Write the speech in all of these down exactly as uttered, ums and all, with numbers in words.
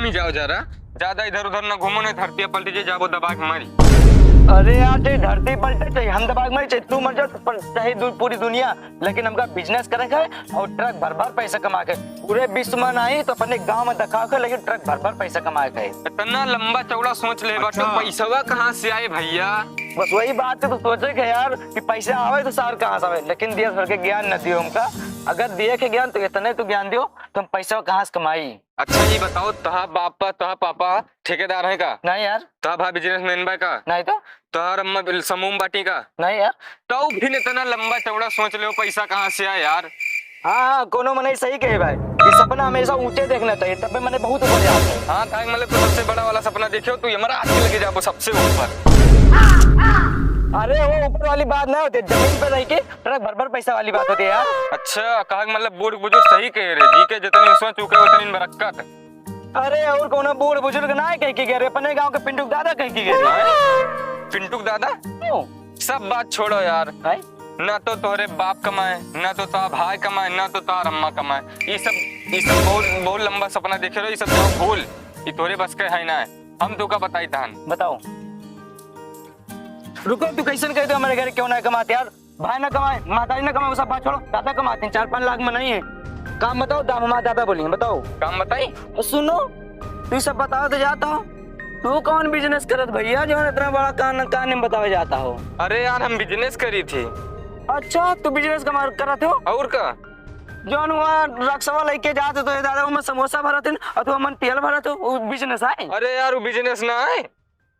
नहीं जाओ जरा, ज्यादा इधर उधर ना घूमो, नहीं धरती पलट जे जाबो दबा के मारी। अरे यार, चाहे धरती पलटे, चाहे हम दबा के मारी, चाहे तू मर जाओ, पर चाहे दु-, पूरी दुनिया, लेकिन हमका business करे के है और truck भर भर पैसा कमा के, पूरे विश्व में नहीं तो अपने गांव में दिखा के, लेकिन truck भर भर पैसा कमाए के है। इतना लंबा चौड़ा सोच ले बाटो, अच्छा। पैसवा कहाँ से आए भैया? बस वही बात है, तो सोचे के यार कि पैसा आवे तो सार कहाँ से आवे, लेकिन दिया भर के ज्ञान न दियो हमका। अगर दिए के ज्ञान तो इतने तो ज्ञान दियो, तो हम पैसा कहाँ से कमाई? अच्छा, ये बताओ, तोहार बापा, तोहार पापा ठेकेदार है का? नहीं यार। तोहार भाई businessman बा का? नहीं तो। तोहार अम्मा बिल-, समूह में बाटी का? नहीं यार। तो फिर इतना लंबा चौड़ा सोच ले, पैसा कहाँ से आए यार? हाँ, हाँ, कोनो मनई सही कहे भाई, ये सपना हमेशा ऊंचे देखना चाहिए, तब भी मने बहुत ऊपर जाते हैं। हाँ, काहे मतलब तो सबसे बड़ा वाला सपना देखियो, तू हमारा हाथ लगे जाबो सबसे ऊपर। अरे, वो ऊपर वाली बात ना होती, जमीन पे रह के truck भर भर पैसा वाली बात होती है यार। अच्छा, कहा कि मतलब बूढ़ बुजुर्ग सही कह रहे, जी के जितनी सोच, चूके उतनी बरकत। अरे, और कोनो बूढ़ बुजुर्ग ना है कह के गए रे, अपने गांव के पिंटू के दादा कह के गए रे। हैं? पिंटू के दादा? क्यों? सब बात छोड़ो यार। हैं? ना तो तोहरे बाप कमाए, ना तो तोहार भाई कमाए, ना तो तोहार अम्मा कमाए। ये सब, ये सब बहुत, बहुत लंबा सपना देखे रहो, ये सब जाओ भूल। ये तोहरे बस के है ना है। हम तोका बताई तहन। बताओ। रुको, तू कैसन कह दो हमारे घर क्यों ना कमाते यार? भाई ना कमाए, महतारी ना कमाए, वो सब बात छोड़ो। दादा कमाते हैं, चार पाँच लाख में नहीं है। काम बताओ, दाम हमारे दादा बोलिए, बताओ। काम बताई? सुनो, तू सब बताओ तो जाता हो। तू कौन business करत भैया, जो इतना बड़ा कान, कान में बतावे जाता हो? अरे यार, हम business करी थी। अच्छा, तू business कमा, करत हो? और का? जौन वहाँ रक्सवा लेके जात हो तो ये दादा, वो में समोसा भरत है और तू हमन तेल भरत हो, वो business है? अरे यार, वो business ना है।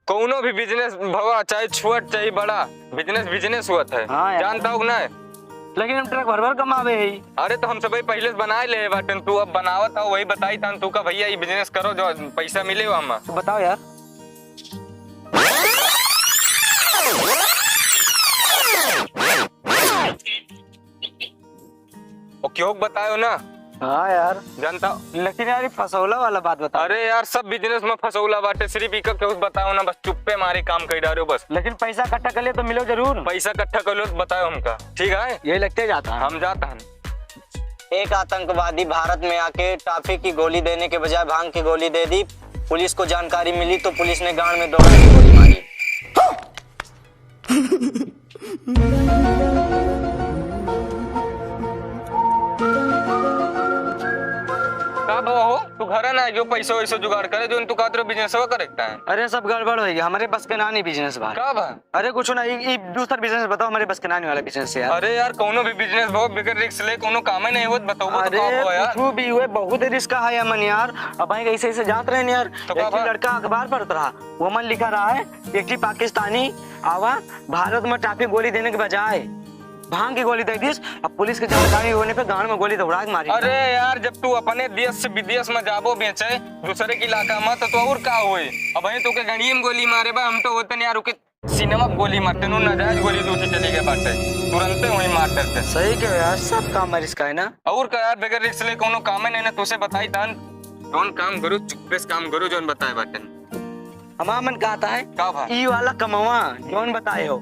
कौनो भी business भवा, चाहे छोट चाहे बड़ा, business business होत है। हाँ यार। जानता हो कि ना? लेकिन हम truck भर भर कमावे है। अरे तो हम सब पहले से बनाए ले बाटन, तू अब बनावत हो, वही बताई तहन तू का भैया ये business करो जो पैसा मिले हम। तो बताओ यार। ओ, केहू के बतायो ना? हाँ यार। जानता। लेकिन यार, ये फसौला वाला बात बता। अरे यार, सब business में फसौला बाटे, सिर्फ इका केहू के बतायो ना, बस चुप्पे मारे काम कर डारो बस। लेकिन पैसा इकट्ठा कर ले तो मिलो जरूर। पैसा इकट्ठा कर लो तो बतायो हमका, ठीक है? यही लगते जाता है। हम जाता हम। एक आतंकवादी भारत में आके टॉफी की गोली देने के बजाय भांग की गोली दे दी। पुलिस को जानकारी मिली तो पुलिस ने गांड में दौड़ा के गोली मारी। का भवा हो, तू घरे ना जो पैसा वैसा जुगाड़ करे, जो तू कहत रहो business करे के है। अरे, सब गड़बड़ होई गया, हमरे बस के ना नहीं business बा। का बा? अरे, कुछ ना, ई, ई दूसर business बताओ, हमरे बस के ना नहीं वाला business है यार। अरे यार, कोनो भी business बहुत बगैर risk ले, कोनो कामे नहीं होत, बताओ तो अरे, का हुआ यार? कुछ भी हुए, बहुत risk है अमन यार। अब भाई ऐसे ऐसे जात रहे यार, तो का एक ठे बा? लड़का अखबार पढ़त रहा, वो मन लिखा रहा है, एक ठे पाकिस्तानी आवा भारत में टॉफी गोली देने के बजाय भांग की गोली दे दीस। अब पुलिस के जानकारी होने पे गांड में गोली दौड़ा के मारी। अरे यार, जब तू अपने देश से विदेश में जाबो बेचे दूसरे के इलाका में, तो, तो और का होए? अब वहीं तो के गणिये में गोली मारे बा, हम तो होते नहीं यार, उके सीने में गोली मारते नु, नाजायज गोली दो ठे चली गए बाटे, तुरंते वहीं मार देते। सही कहे यार, सब काम में risk है ना। और का यार, बगैर risk ले कोनो काम है नहीं ना, तुसे बताई तहन, कौन काम करो, चुप्पे से काम करो, जौन बताए बाटे। हमार मन कहता है, का भाई? ई वाला कमवा जौन बताए हो,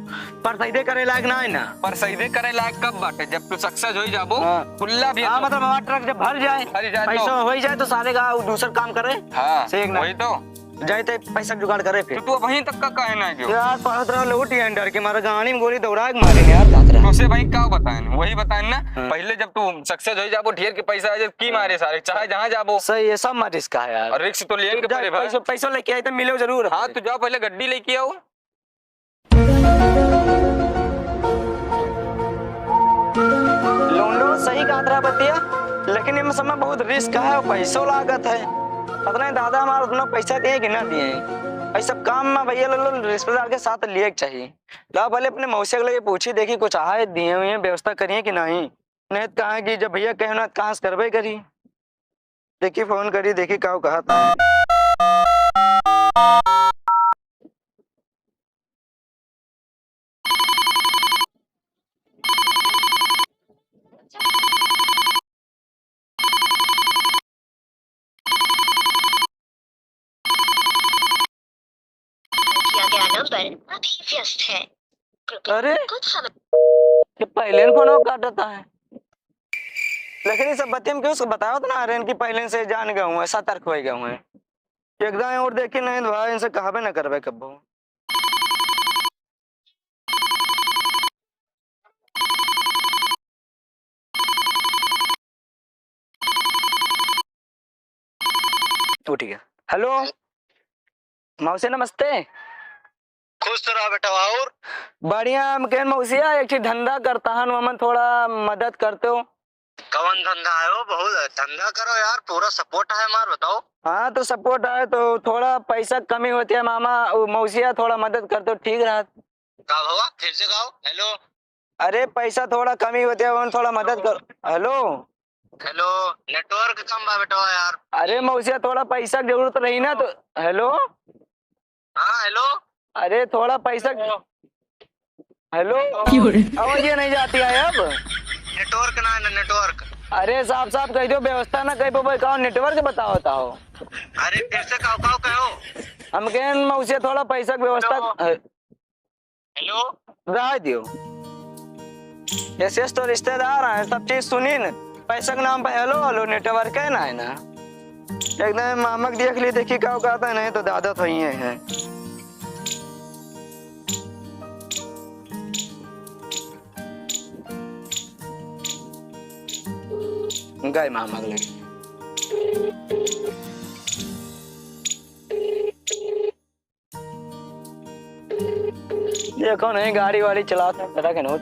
परसैदे करे लायक ना है ना। परसैदे करे लायक कब बाटे? जब तू success होई जाबो, हाँ। खुल्ला भी हाँ, तो। मतलब हमार truck जब भर जाए, भर जाए तो। पैसा होई जाए तो सारे का उ दूसर काम करे। हाँ, से एक ना। वही तो। जाए ते पैसा जुगाड़ करे फिर। तो तू अबहीं तक का काहे ना गयो? यार, पढ़त रहो, लौट ही डर के मारा, गाड़ी में गोली दौड़ा के मारे यार, जात रहा। तो से भाई का बताएं, वही बताएं ना। हाँ। पहले जब तू success होई जाबो, ढेर के पैसा आ जाए, की मारे सारे, चाहे जहाँ जाबो। सही है, सब मार risk है यार। और risk तो लेन के जा, पड़े भाई। पैसो, पैसो लेके आई तो मिलो जरूर। हाँ, तू जाओ पहले गड्डी लेके आओ। लोंडो सही कहत रहा बतिया, लेकिन इमे समय बहुत risk है और पैसो लागत है। पता नहीं दादा हमारा उतना पैसा दिए कि ना दिए। ऐ सब काम में भैया लोग रिश्तेदार के साथ लिए के चाहिए। ला भले अपने मौसी के लगे पूछी देखी कुछ आहे दिए हुए व्यवस्था करिए कि नहीं। नहीं तो कहा कि जब भैया कहे ना तो कहाँ से करबे करी। देखी फोन करी, देखी का कहत है। किया गया नंबर अभी व्यस्त है। कृपया अरे? कुछ समय ये पहले न फोन काटता है, लेकिन ये सब बतिया में क्यों उसको बताओ तो ना, अरे इनकी पहले से जान गए हुए, सतर्क हो गए हुए। एक दाएं और देखी नहीं तो भाई इनसे कहबे न करबे कब्बो। उठ गया। हेलो, मौसी नमस्ते। खुश रहा बेटा। और? बढ़िया। हम कहन मौसिया एक ठे धंधा करता हन, वमन थोड़ा मदद करते हो। कवन धंधा है वो? बहुत धंधा करो यार, पूरा सपोर्ट है हमार, बताओ। हाँ तो सपोर्ट है तो थोड़ा पैसा कमी होती है मामा, वो मौसिया थोड़ा मदद करते हो ठीक रहत। का हुआ? फिर से गाओ। हेलो। अरे पैसा थोड़ा कमी होती है, वमन थोड़ा मदद कर। हेलो। हेलो। नेटवर्क कम बा बेटा यार। अरे मौसिया थोड़ा पैसा की जरूरत रही ना तो। हेलो। हाँ हेलो। अरे थोड़ा पैसा। हेलो। क्यों रे? आवाज ये नहीं जाती है अब। नेटवर्क ना है ना नेटवर्क। अरे साफ साफ कह दो व्यवस्था ना कह पावे का नेटवर्क बताओ बताओ। अरे फिर से काव काव कहो। हम कहन मौसिया थोड़ा पैसा की व्यवस्था। हेलो। हेलो। रह दियो। ऐसे तो रिश्तेदार हैं, सब चीज सुनी न। पैसा के नाम पे हेलो हेलो, नेटवर्क है ना, है ना। एकदम मामक देख ली, देखी का कहता है, नहीं तो दादा तो ये है। गए मामक लगे। देखो नहीं, गाड़ी वाड़ी चलाते हैं, तरह के नोट।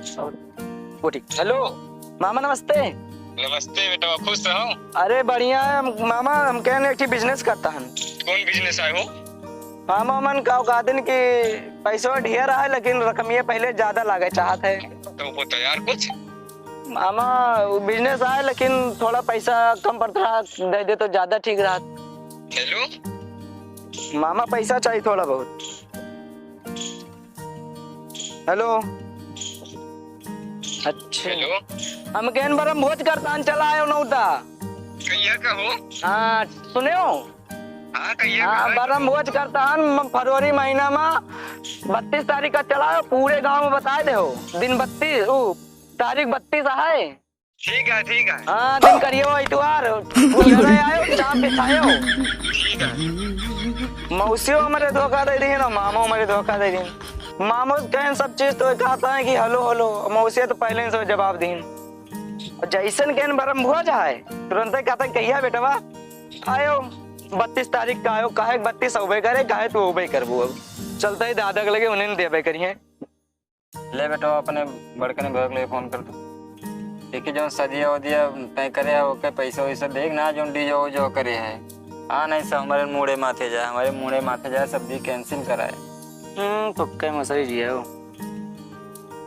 वो ठीक। हेलो, मामा नमस्ते। नमस्ते बेटा, खुश रहो। अरे बढ़िया है हम-, मामा, हम कहने एक ठे बिजनेस करता हन। कौन बिजनेस आए हो? मामा, मन का औकात दिन की पैसवा ढेर आए, लेकिन रकमिया पहले ज्यादा लागे चाहत है। तो वो तो यार कुछ मामा, वो बिजनेस आए, लेकिन थोड़ा पैसा कम पड़त रहा, दे दे तो ज्यादा ठीक रहत। हेलो। मामा, पैसा चाहिए थोड़ा बहुत। हेलो। अच्छा। हेलो। हम कहन बरम भोज करतान चला आयो नौता। कहिया का हो? हाँ, सुने हो? हाँ, कहिया हाँ, का? बरम भोज करतान म-, फरवरी महीना मा बत्तीस तारीख का चला आयो, पूरे गाँव में बताए दे हो। दिन बत्तीस, ऊ, तारीख बत्तीस है। ठीक है, ठीक है। हाँ, दिन करियो इतवार, बोल रहे आयो, चाप के खायो। ठीक है। मौसियो हमरे धोखा दे दी ना, मामो हमरे धोखा दे दी। मामो कहन सब चीज तो कहता है कि हेलो, हेलो। मौसिया तो पहले ही से जवाब दी। और जैसन कहन बरम भुआ जाए, तुरंत ही कहता है, "कहिया बेटवा आयो?" "बत्तीस तारीख का आयो।" "काहे बत्तीस अउबे करे, काहे तू अउबे करबू?" अब चलता ही दादा के लगे, उन्हें देबे करिए। ले बेटवा, अपने बड़कने भैया के लिए फोन कर दो। देखी जौन सदिया वदिया तय करे है, ओके पैसा वैसा देख ना, जौन डीजे जो करे है। हाँ, नहीं सब हमारे मूड़े माथे जाए, हमारे मूड़े माथे जाए, सब दी कैंसिल कराए। हम्म, तुक्के मसरी जी है वो।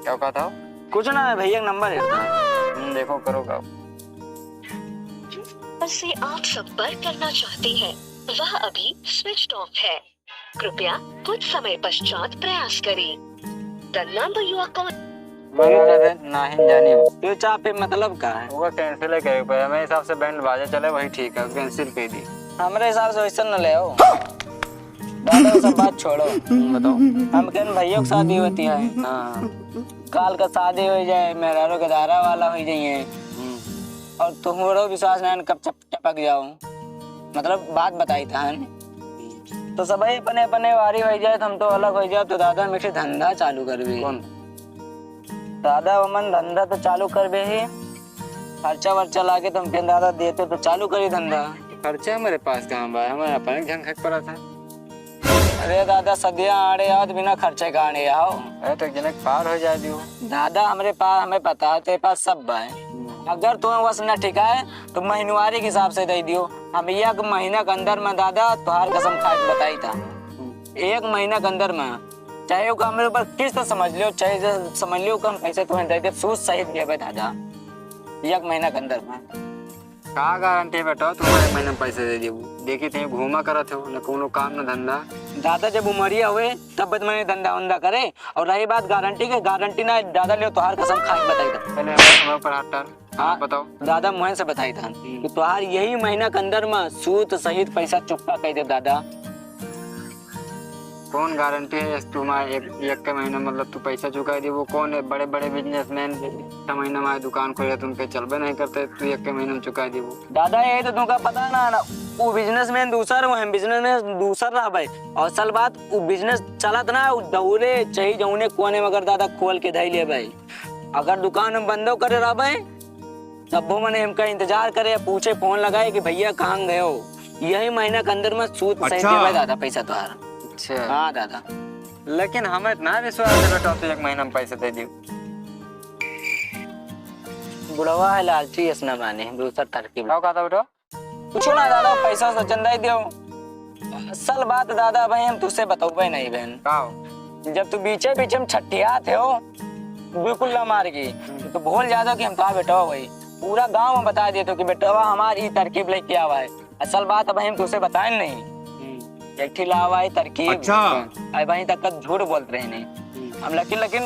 क्या कहता हो? कुछ ना है भैया, एक नंबर है। हम्म, देखो करो का। से आप संपर्क करना चाहते हैं, वह अभी स्विच ऑफ है। कृपया कुछ समय पश्चात प्रयास करें। The number you are calling। मगर अबे नाहीं जानी हो। ये चाप पे मतलब का है? वो कैंसिल है कहे पे, मेरे हिसाब से बैंड बाजे चले वही ठीक है, कैंसिल कर दी। हमरे हिसाब से वैसे न ले आओ। दादा, वो सब बात छोड़ो। हम्म, बताओ। हम कहन भैया के शादी होती है। हाँ। काल का शादी हो जाए, मेहरारू के धारा वाला हो जाइए। हम्म। और तुम्हारो विश्वास नहीं, कब चप-, टपक जाओ, मतलब बात बताई था, है न? तो सबही अपने अपने वारी होइ जाए, तो हम तो अलग होइ जाए, तो दादा हम एक ठे धंधा चालू करबे। कौन? दादा, हमन धंधा तो चालू करबे ही, खर्चा वर्चा लागे तो हम के दादा देते तो चालू करी धंधा। खर्चा हमारे पास कहाँ बा, हमारे अपने झंखक पड़ा था। अरे दादा, सदिया आड़े आओ तो बिना खर्चे का आड़े आओ। अरे तो एक जने के पार हो जाए दियो। दादा, हमरे पास, हमें पता है, तेरे पास सब बा। हम्म। अगर तुम्हें वस न ठिकाए, तो महीनवारी के हिसाब से दे दियो। हम एक महीना के अंदर में दादा, तोहार कसम खा के बताई था। हम्म। एक महीना के अंदर में, चाहे ओका हमरे ऊपर किस्त समझ लियो, चाहे जैसे समझ लियो, ओका हम पैसे तुम्हें दे दे, सूद सहित देबे दादा, एक महीना के अंदर में। का गारंटी है बेटा, तुम्हारे महीने में पैसे दे देबू? देखी थे घूमा करत हो, न कोनो काम न धंधा। दादा जब उमरिया हुए तब बद मने धंधा उंधा करे। और रही बात गारंटी के, गारंटी ना दादा, ले तोहार कसम खा के बताई था। पहले हमारे, हमारे ऊपर हाथ डाल। हाँ, बताओ। दादा मुहन से बताई था हम्म। कि तोहार यही महीना के अंदर में सूद सहित पैसा चुकता कर दे दादा। कौन गारंटी है यस तू हमारे एक, एक के महीना मतलब तू पैसा चुकाई देबो? कौन है बड़े बड़े बिजनेसमैन छह महीना हमारे दुकान खोले तो उनके चलबे नहीं करते, तू एक के महीना में चुकाई देबो? दादा यही तो तुमका पता ना ना, वो बिजनेसमैन दूसर, वो हम बिजनेसमैन दूसर रहबे। और असल बात वो बिजनेस चलत ना, वो दौरे चाहे जौने कोने में अगर दादा खोल के धई लेबे, अगर दुकान हम बंदो करे रहबे तब्बो मने हमका इंतजार करे, पूछे, फोन लगाए कि भैया कहाँ गए हो। यही महीना के अंदर में सूद सहित अच्छा। देबे दादा पैसा तोहार। अच्छा। हाँ दादा। लेकिन हमें इतना विश्वास है बेटा, तू एक महीना में पैसा दे दियो। बुढ़वा है लालची, ऐसा ना माने, दूसर तरकीब। का कहता बेटा? कुछो ना दादा, पैसा से चंदा ही दियो। असल बात दादा भाई हम तुझसे बतौबे नहीं बहन। का हो? जब तू बीचे बीचे में छठियात हो, बिल्कुल ना मार की, हम्म। तो भूल जातो कि हम का बेटवा भाई। पूरा गांव में बता देतो कि बेटवा हमार ई तरकीब लेके आवा है। असल बात अब हम तुझसे बताए नहीं। हम्म। एक ठी लावा है तरकीब। अच्छा। अब वहीं तक का झूठ बोलत रहे नहीं। हम्म। हम लेकिन, लेकिन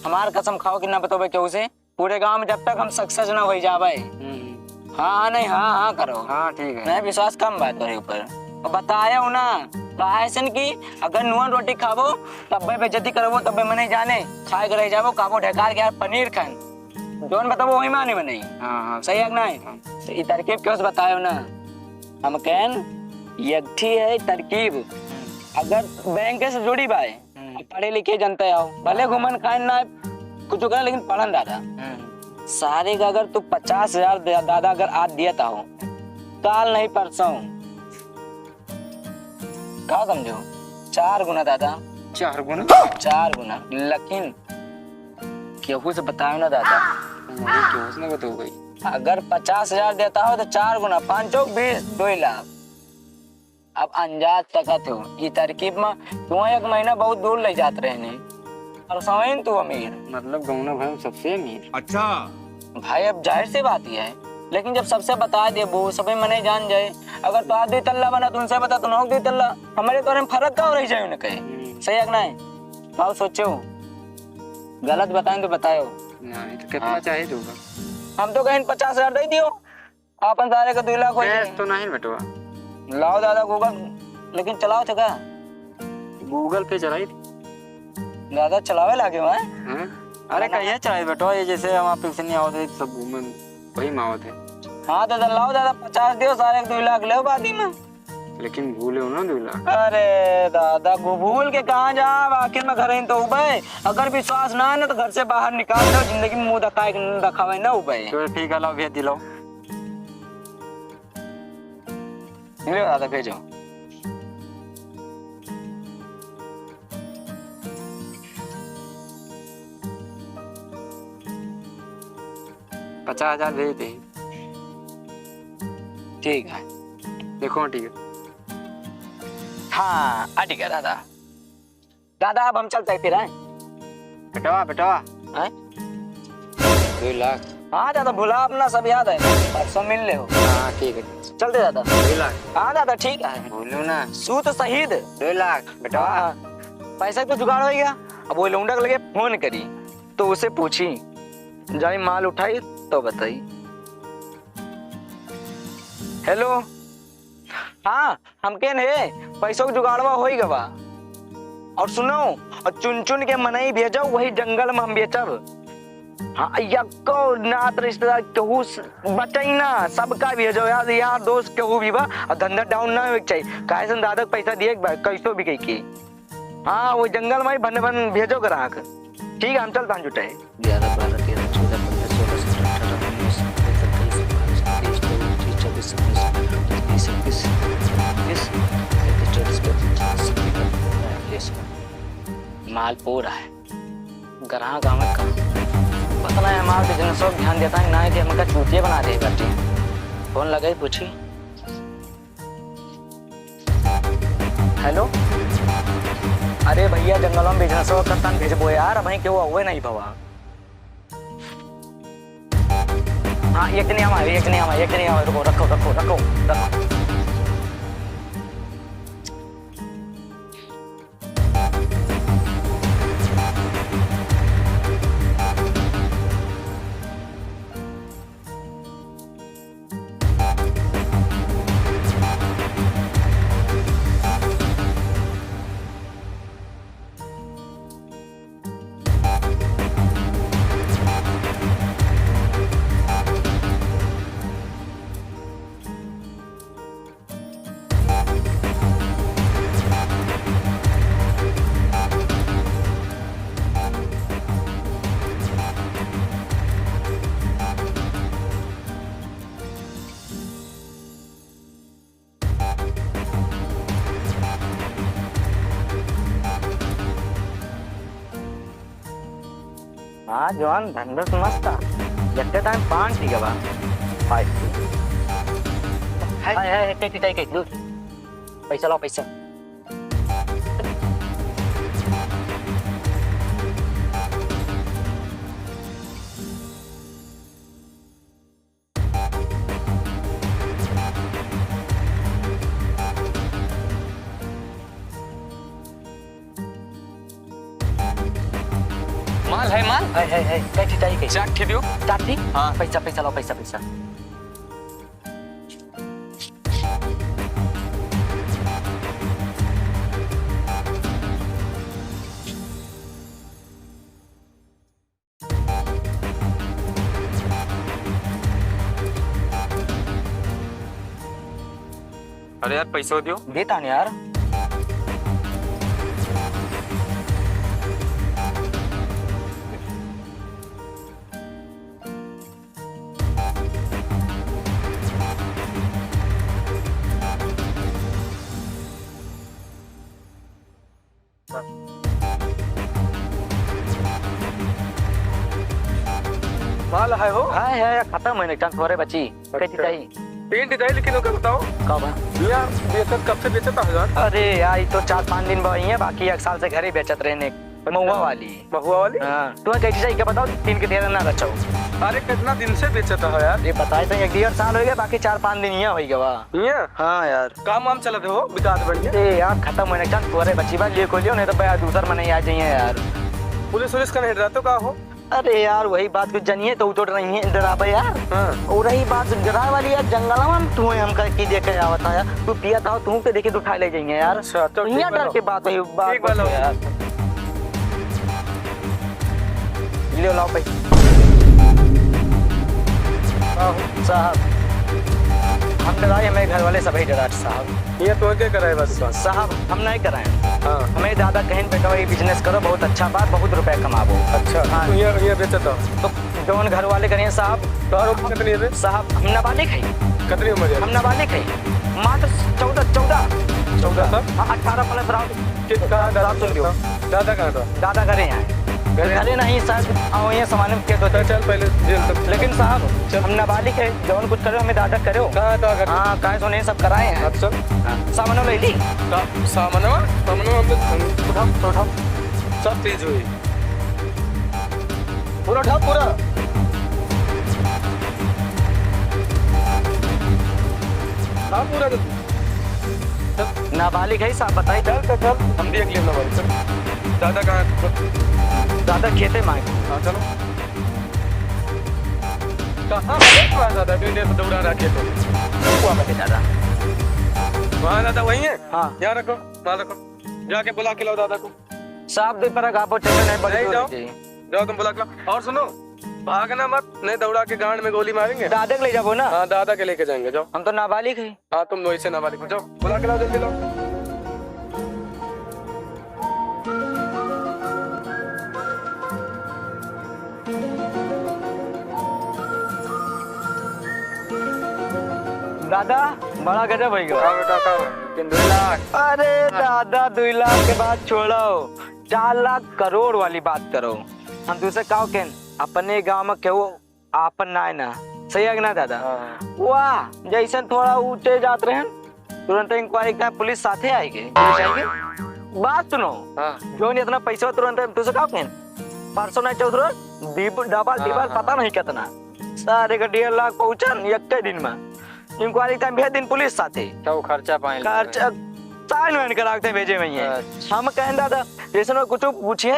हमार कसम खाओ कि ना बतौबे केहू से। पूरे गांव में जब तक हम सक्सेस ना हो जावे। हम्म। हाँ, हाँ, नहीं, हाँ, हाँ करो। हाँ, ठीक है। नहीं, विश्वास कम बात तोरे ऊपर। और बताए हो ना, काहे से कि अगर नून रोटी खाबो, तब्बे बेइज्जती करबो, तब्बे मने जाने, खाए के रह जाबो, खाबो ढेकार के यार पनीर खान। जौन बताबो वही माने मने। हाँ, हाँ। सही है कि नहीं? हाँ। तो ई तरकीब क्यों से बताए हो ना? हम कहन, एक ठी है तरकीब। हम्म। अगर बैंक से जुड़ी बाय, हम्म। पढ़े लिखे जनता हो, भले घूमन खान ना कुछ करे, लेकिन पढ़न दादा। हम्म। सारे का अगर तू पचास हजार दे-, दादा अगर आज दियत हो, काल नहीं परसों, का समझो, चार गुना दादा। चार गुना? चार गुना। लेकिन केहू से बताओ ना दादा। नहीं, केहू से ना बताओ भाई। अगर पचास हजार देता हो तो चार गुना, पाँच चौक बीस, दो लाख। अब अंजाद तकत हो, ई तरकीब में तू एक महीना बहुत दूर ले जात रहे नहीं, और समझ तू अमीर। मतलब गौना भर में सबसे अमीर। अच्छा। भाई अब जाहिर सी बात ही है, लेकिन जब सबसे बता देबू, सभी मने जान जाए, अगर तो आज दुई तल्ला बना, तुमसे बता तो नौ दुई तल्ला, हमारे तोरे में फर्क का हो रही जाए उनके? हम्म। सही है कि नहीं? भाव सोचो, गलत बताएं तो बताओ। नहीं, तो कितना हाँ। चाहिए दूंगा? हम तो कहीं पचास हजार दे दियो। आपन सारे के दुई लाख हो कैश जाए। तो नहीं बेटवा। लाओ दादा Google, लेकिन चलाओ थे का? Google Pay चलाई। दादा चलावे लागे हुआ है? हाँ? अरे ना। कहिए चलाई बेटवा, ये जैसे हम आप से नहीं आवत है, सब घूमे वही में आवत है। हाँ दादा, लाओ दादा, पचास दियो, सारे के दुई लाख ले बादी में। लेकिन भूले हो ना दुई लाख। अरे दादा, गो भूल के कहाँ जाब, आखिर में घर ही तो उबे। अगर विश्वास ना है ना तो घर से बाहर निकाल दो, जिंदगी में मुंह दिखाए के न दिखावे ना उबे। चलो ठीक है, लाओ भेज दिलाओ। ले दादा, भेजो। पचास हजार भेज दे। ठीक है। देखो, ठीक है। हाँ, आ ठीक है दादा। दादा, अब हम चलते हैं फिर, हैं? बेटवा, बेटवा। हैं? दुई लाख। हाँ दादा, भुला अपना सब याद है, परसों मिल ले हो। हाँ, ठीक है। चलते दादा। दुई लाख। हाँ दादा, ठीक है। बोलो ना। सूत सहित। दुई लाख, बेटवा। हाँ, हाँ। पैसा तो जुगाड़ हो गया, अब वो लौंडा के लगे फोन करी, तो उसे पूछी, जाई माल उठाई तो बताई। हेलो, हाँ, हम केन है, पैसों के जुगाड़वा होई गवा। और सुनो, और चुन चुन के मनई भेजो, वही जंगल में हम बेचब। हाँ, यक्को नात रिश्तेदार केहू स-, बचई ना, सबका भेजो यार, यार दोस्त केहू भी बा, और धंधा डाउन ना होए के चाहिए। काहे से दादा के पैसा दिए के बा, कैसो भी कह के। हाँ, वो जंगल में ही भन भन भेजो ग्राहक। ठीक है, हम चलता हैं जुटे। ग्यारह, बारह, तेरह, चौदह, पन्द्रह, सोलह, सत्रह, अठारह, उन्नीस, बीस, इक्कीस, बाईस, तेईस, चौबीस, पच्चीस, छब्बीस, सत्ताईस, अट्ठाईस, उनतीस, बीस, इक्कीस, चौबीस, पच्चीस, छब्बीस, सत्ताईस, अट्ठाईस, उनतीस। माल पूरा है। ग्राहक आवे का? पता नहीं हमारा बिजनेस पर ध्यान देता है, ना है कि हमका चूतिया बना दे बैठे। फोन लगाई, पूछी। हेलो, अरे भैया, जंगल में बिजनेस करता भेजबो यार, अबहीं केहू हुए नहीं भवा। हाँ, एक जने आवा, एक जने आवा, एक जने आवा, रुको, रखो, रखो, रखो, रखो। हाँ, जवान, धंधा तो मस्त है। जब के टाइम पान पी गवा। हाय। हाय, हाय, हाय, टेक, टेक, टेक, दूर। पैसा लाओ, पैसा। माल है, माल? है, है, है। कैठी चाहिए, कैठी? चार ठी दियो। चार ठी? हाँ। पैसा, पैसा लाओ, पैसा, पैसा। अरे यार, पैसो दियो। देता नहीं यार। माल है हो? है, है, खतम है, निकटान थोड़े बची। कैठी चाहिए? तीन ठी चाहिए, लेकिन ओके बताओ। का बा? यार, बेचत कब से बेचत है यार? अरे यार, ये तो चार पाँच दिन बा ही है, बाकी एक साल से घर ही बेचत रहने। अच्छा। महुआ वाली। महुआ वाली? हाँ, तुम्हें कैठी चाहिए, क्या बताओ, तीन के तेरह ना रचाओ। अरे, कितना दिन से बेचत है यार? ये बताए तो एक डेढ़ साल हो गया, बाकी चार पाँच दिन यहाँ हो गया। यहाँ? हाँ यार। काम वाम चलत हो, विकास बढ़िया? ए यार, खतम होने का चांस, थोड़े बची बात, ले को लियो, नहीं तो भाई दूसर मनई आ जाइए यार। पुलिस वुलिस का नहीं डराते का हो? अरे यार, वही बात कुछ जानिए तो उतर रही है, डरावे यार। हाँ। और रही बात डरावे वाली यार, जंगलवा में तू हमका की देखे आवत है यार, तू पिया था, तू के देखे तो उठा ले जाइए यार। अच्छा, तो यहाँ ठीक डर बा। के बात वही बात ठीक बा, बची लो। यार। ले लाओ पैसा। का हो? साहब, हम डराए, हमें घर वाले सभी डराए साहब। ये तो के कराए बा दुकान? साहब, हम नहीं कराए। हाँ। हमें दादा कहीं बेटा ये business करो, बहुत अच्छा बात, बहुत रुपया कमाबो। अच्छा, हाँ। तो ये, ये बेचत हो? तो जौन घर वाले करिए साहब। तोहर उम्र कितनी है बे? साहब, हम नाबालिग है। कितनी उम्र है? हम नाबालिग है, मात्र चौदह, चौदह। चौदह साल? हाँ, अठारह plus रहा। कि-, कहाँ दादा? साहब, सुन लो। दादा कहाँ था? दादा घरे हैं। घरे? घरे नहीं, शायद, आओ, यहाँ सामान में खेत होते। चल, चल, पहले जेल तक। लेकिन साहब, चल। हम नाबालिग है, जौन कुछ करे, हमें दादा करो। कहाँ था घर? हाँ, काहे सुने, सब कराए हैं। अच्छा। हाँ, सामान ले ली। का-, सामानवा? सामानवा हमने उठा, उठा। सब चीज हुई। पूरा उठा, पूरा। हाँ, पूरा दे। चल। नाबालिग है साहब, बताई। चल, चल, चल। हम भी अगले नाबालिग, चल। दादा कहाँ है? दादा खेते में आए। हाँ, चलो। कहाँ है तुम्हारा दादा? इतनी देर से दौड़ा रहा खेतों में। हुआ मैं दादा। वहाँ दादा वहीं है? हाँ। यहाँ रखो, वहाँ रखो। जाके बुला के लाओ दादा को। साहब, दे पर आप टेंशन है, बड़ी नहीं, दूर जाओ। है जी। जाओ, तुम बुला के लाओ। और सुनो, भागना मत, नहीं दौड़ा के गांड में गोली मारेंगे। दादा के ले जाबो ना? हाँ, दादा के लेके जाएंगे, जाओ। हम तो नाबालिग हैं। हाँ, तुम वैसे नाबालिग हो, जाओ, बुला के लाओ, जल्दी लाओ। दादा, बड़ा गजब होइ गवा। हाँ बेटा, का हुआ? लेकिन दुई लाख। अरे दादा, दुई लाख के बात छोड़ो, चार लाख करोड़ वाली बात करो। हम तुसे का कहेन, अपने गाँव में केहू आपन नाय ना, सही है कि ना दादा? हाँ। वाह, जैसन थोड़ा ऊंचे जात रहेन, तुरंत इंक्वायरी का पुलिस साथे आई गई। पुलिस आई गई? बात सुनो। हाँ। जौन इतना पैसा तुरंत, तुसे का कहेन? परसों नहीं चौधरी, डबल, हाँ, डबल, हाँ। पता नहीं कितना। सारे का डेढ़ लाख पहुंचन एक दिन में। इंक्वायरी टाइम भेज दिन पुलिस साथे। तो खर्चा पानी खर्चा, साइन वाइन करा के भेजे में ही है। अच्छा। हम कहेन दादा, जैसे लोग कुछ पूछे,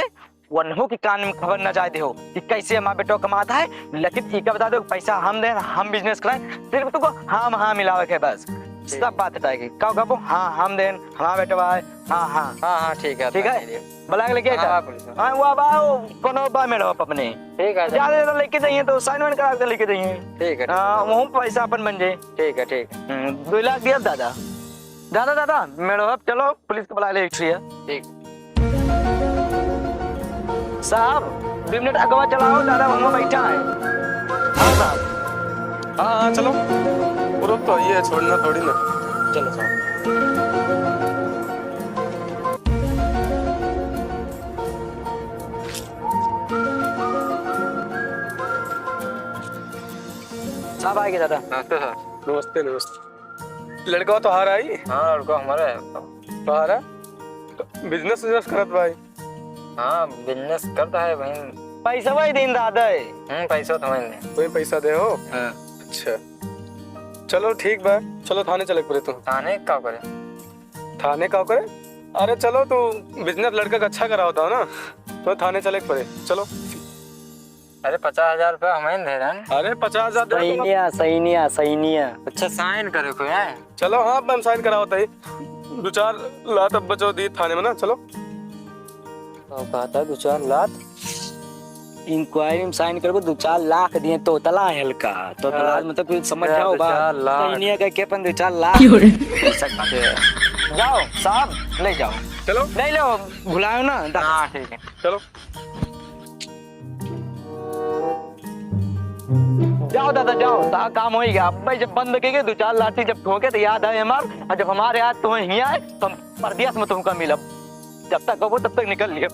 वनहु के कान में खबर न जाए देहो कि कैसे हमारा बेटो कमाता है, लेकिन इका बता दो, पैसा हम दें, हम बिजनेस कराएं, सिर्फ तुमको हाँ में हाँ मिलावे के बस। ठीक। सब बात हटाएगी। का कहबो? हाँ, हम दें, हमारा बेटवा है, हाँ, हाँ। हाँ, हाँ, ठीक है, ठीक है? ठीक है। बुला के लेके हाँ, जा। हाँ, पुलिस में। हाँ, वो बा, वो कोनो बा मैडम अपने। ठीक है, ज्यादा ज्यादा लेके जाइए तो साइन वाइन करा के लेके जाइए। ठीक है, ठीक है। हाँ, वहूँ पैसा अपन बन जाए। ठीक है, ठीक। हम्म, दो लाख दिया दादा। दादा, दादा, मैडम, अब चलो, पुलिस को बुला ले, एक ठिया। ठीक। साहब, दो मिनट अगवा चलाओ, दादा, वहाँ बैठा है। हाँ, साहब। हाँ, हाँ, चलो। रुक तो, ये छोड़ना थोड़ी ना। चलो, साहब। आगे दादा। नमस्ते सर। नमस्ते, नमस्ते। लड़का तोहार आई? हाँ, लड़का हमारा है। तोहारा? तो business, business करत भाई? हाँ, business करता है भाई। पैसा भाई दिन दादा है। हम्म, पैसा तो मैं नहीं। कोई पैसा दे हो? हाँ। अच्छा, चलो ठीक बा, चलो थाने चले के पड़े तो। थाने का करे? थाने का करे? अरे चलो, तू business लड़का का अच्छा करावत हो ना, तो थाने चले के पड़े। चलो। अरे, पचास हजार रुपया हमें दे रहे हैं। अरे, पचास हजार दे दो। सैनिया, सैनिया, सैनिया। अच्छा, sign करे को है? चलो, हाँ, अब हम sign करावत है। दो चार लात अब बचो दी थाने में ना, चलो। का कहता है, दो चार लात? Inquiry में sign करबो, दो चार लाख दिए, तोतला है हल्का। तोतला हाँ। मतलब, फिर समझ हाँ, जाओ दो बात। चार लाख। सैनिया का के अपन दो चार लाख। क्यों रे? जाओ साहब, ले जाओ। चलो। ले लो, भुलाओ ना। हाँ, ठीक है। चलो। जाओ दादा, जाओ, ता काम होई गया। अब भाई जब बंद के दो चार लाठी जब ठोके तो याद आए हमार, और जब हमारे याद तुम्हें ही आए तो हम परदेस में तुमका मिलब। जब तक कबो तब तक निकल लियो।